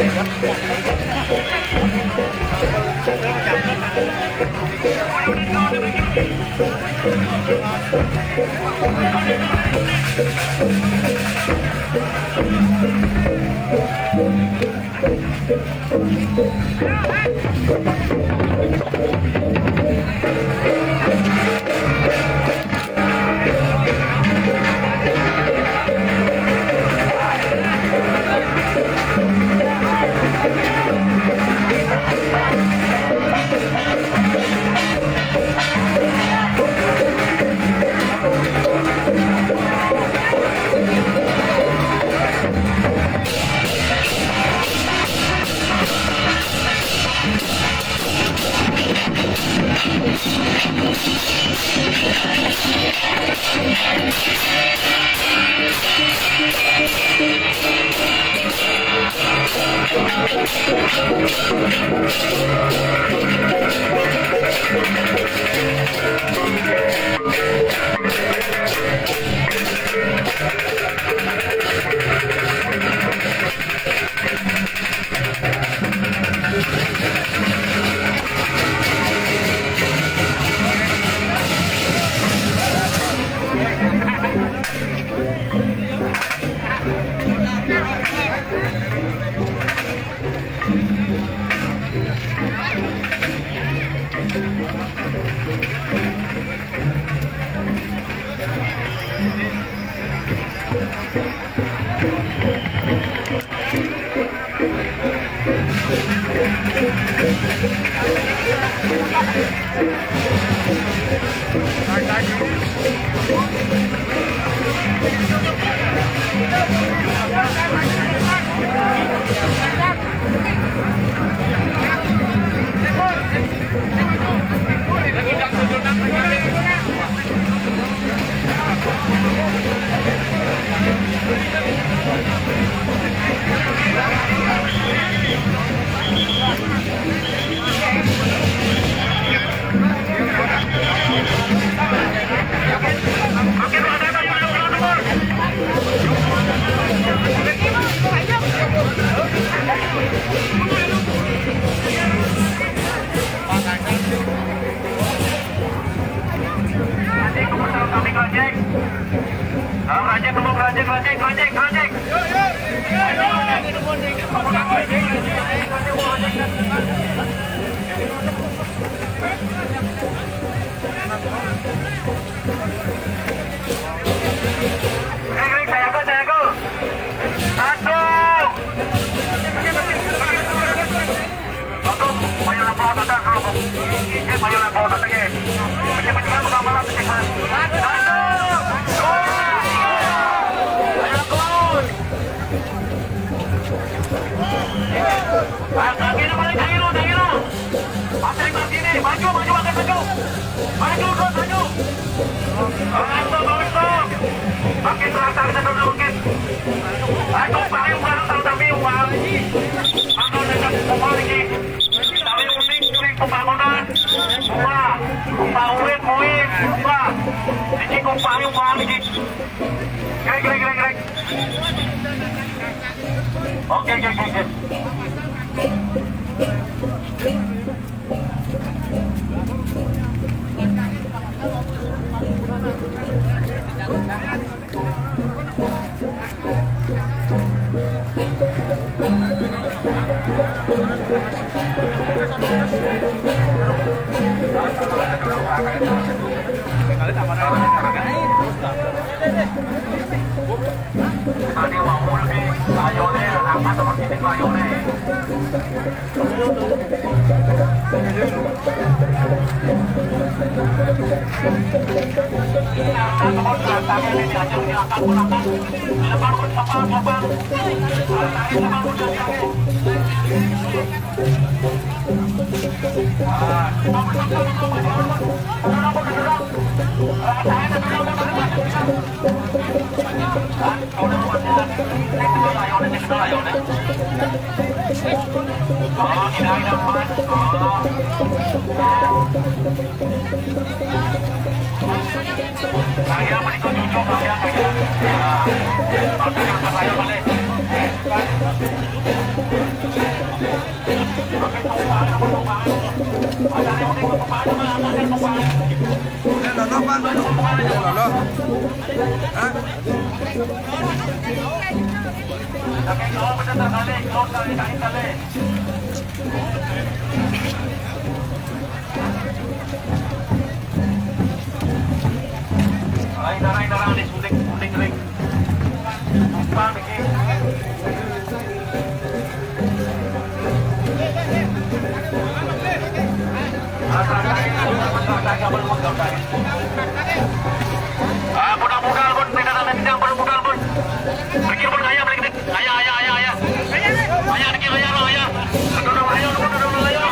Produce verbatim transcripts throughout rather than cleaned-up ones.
Satu. Satu. Payo lang po, tata, satu po. Eh, payo lang po, tata, eh. Pwede, pwede ba, magkamalat, pwede ba? Satu. Dua. Payo lang po. Ah, lagi na balik, tayo, tayo. Patrick Martinez, maju, maju, makin maju. Maju, terus maju. Bagus tuh, bagus tuh. Makin terasa, kita terus makin. Ayo, paling baru tahu tapi, wah. Maka udah dapat semua lagi. Tapi unik, unik pembangunan. Wah, Pak Uwit, Uwit, wah. Ini kok paling, wah, lagi. Grek, grek, grek, grek. Oke, oke, oke, oke. Lolo, Bang. Lolo. Hah? Ay, darang, darang, di suling, suling ring. Tumpang, niki. Ah, budal, budal, bun. Tidak ada, tidak, budal, budal, bun. Pergi, bun, ayah, pergi. Ayah, ayah, ayah, ayah. Ayah, niki, ayah, ayah. Aduh, aduh, ayah, aduh, aduh, aduh, ayah.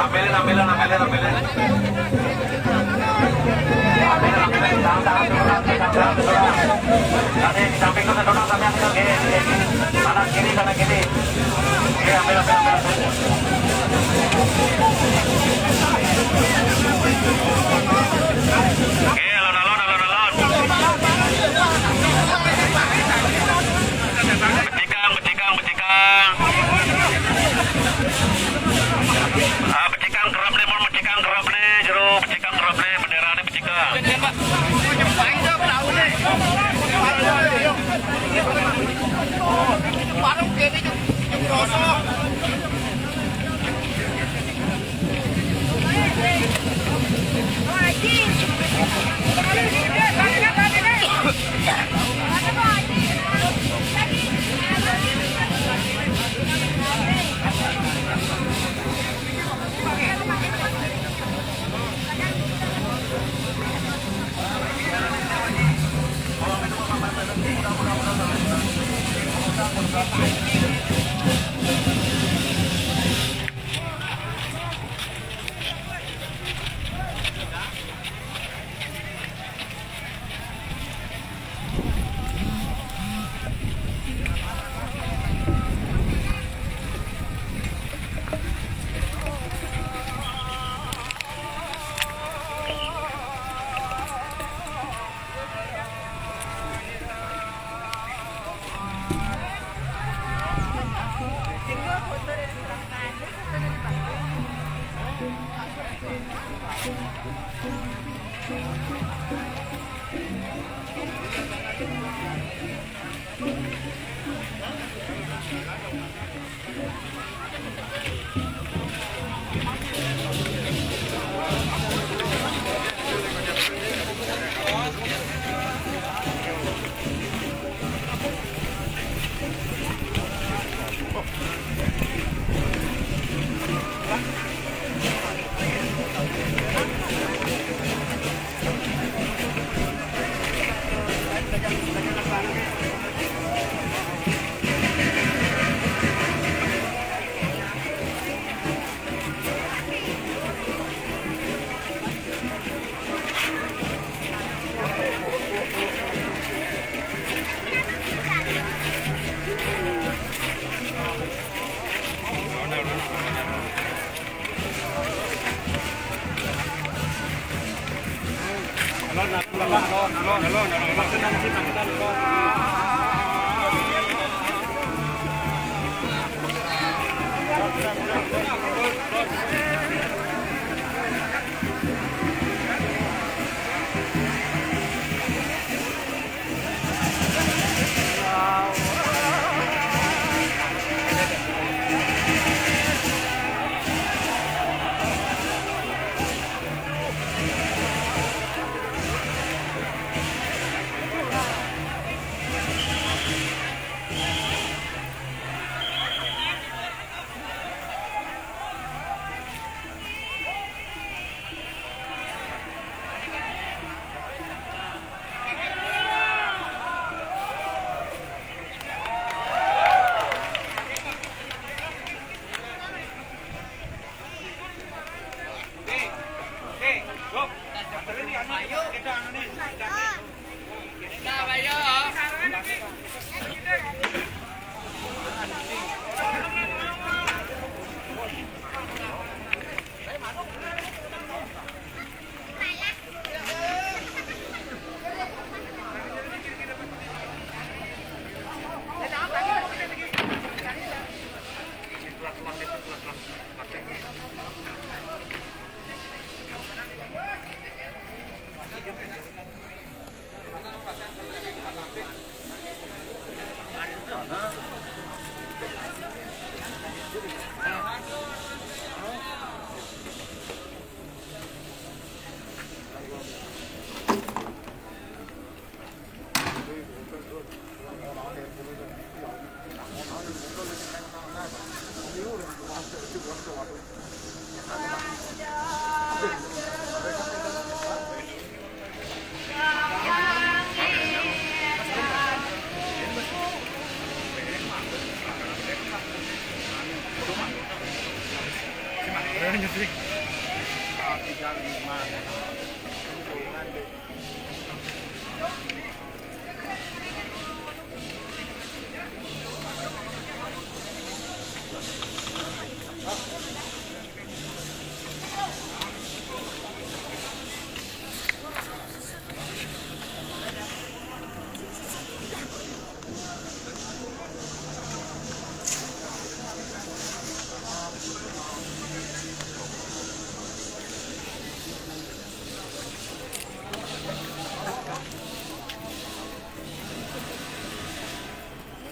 Ambilin, ambilin, ambilin, ambilin. Ambilin, ambilin, tahan, tahan, tahan, tahan, tahan. Nanti di samping itu, satu, satu, satu, oke, oke. Kanan kiri, kanan kiri. Oke, ambil, ambil, ambil, ambil. Oke, alon, alon, alon, alon. Becikang, becikang, becikang. Ah, becikang kerap nih, mun becikang kerap nih, jero becikang kerap nih, bendera nih becikang.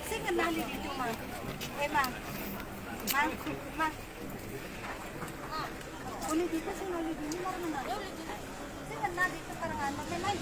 Sing kenali dito, ma. Eh, ma. Ma, ma. Uli dito, sing uli dito, ma. Sing kenali dito, parang ano, may, may.